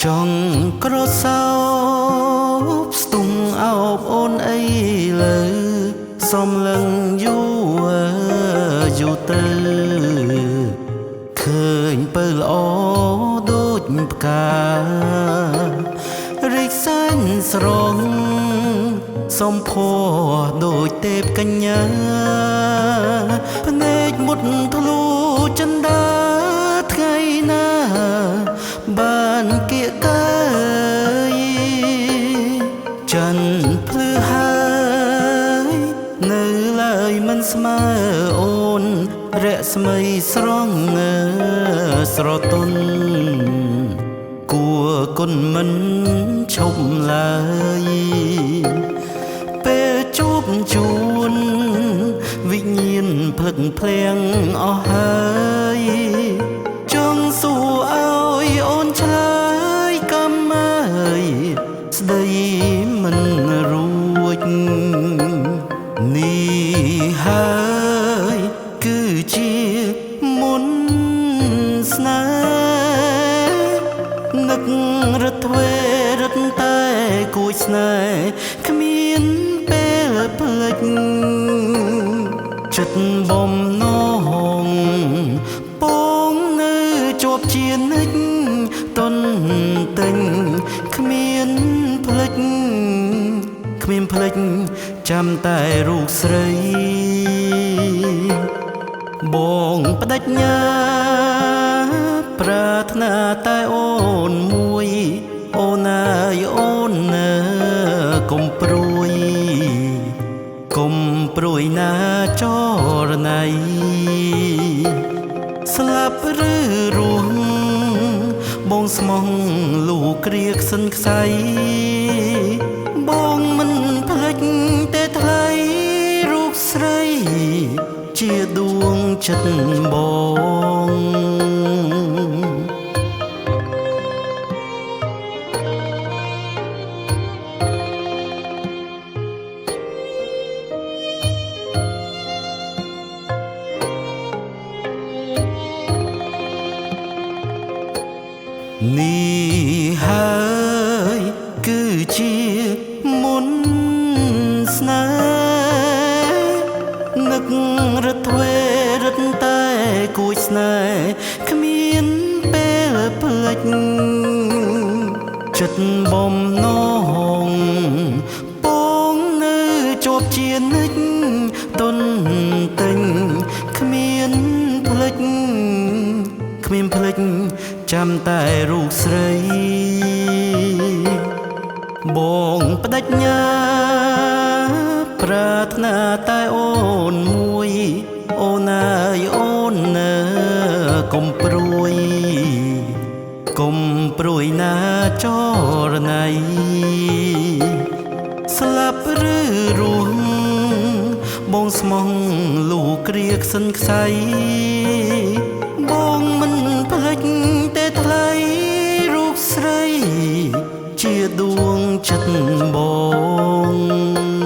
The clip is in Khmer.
ចង់ក្រសោបស្ទុំអោបអូនអីលើសំលឹងយូរយូរទៅឃើញពើល្អដូចផ្ការីកសែនស្រងសំភ័ដូចទេពកញ្ញាភ្នែកមុតធ្លូចិន្តាថ្ងៃណាបានគៀកកើយចិនភ្លឺហើយនៅឡើយមិនស្មើអូនរស្មីស្រងស្រទន់គួគុណមិនឈប់ឡើយពេលជួបជួនវិញ្ញាណភ្លឹកភ្លាំងអស់ហើយចង់សួរឲ្យអូនឆ្លើយកំហើយស្ដីមិនរួចនេះហើយគឺជាមុនស្នេហ៍នឹករត់ទ្វេរត់តែគួចស្នេហ៍គ្មានពេលភ្លេចចិត្តបំណងពងនៅជាប់ជានិច្ចតនទិញគ្មានភ្លេចគ្មានភ្លេចចាំតែរូបស្រីបងបដិញ្ញាប្រាថ្នាតែអូនមួយអូនអើយអូននៅកុំព្រួយកុំព្រួយណាចរណៃស្លាប់ឬរស់បងស្មោះលូគ្រាខ្សិនខ្សៃបងមិនភ្លេចទេថ្លៃរូបស្រីជាដួងចិត្តបងនេះហើយគឺជាមុនស្នេហ៍នឹករត់ទ្វេរត់តែគួចស្នេហ៍គ្មានពេលភ្លេចចិត្តបំណងពងនៅជាប់ជានិច្ចតនទិញគ្មានភ្លេចគ្មានភ្លេចចាំតែរូបស្រីបងបដិញ្ញាប្រាថ្នាតែអូនមួយអូនអើយអូននៅកុំព្រួយកុំព្រួយណាចរណៃស្លាប់ឬរស់បងស្មោះលូគ្រាខ្សិនខ្សៃបងមិនភ្លេចទេថ្លៃរូបស្រីជាដួងចិត្តបង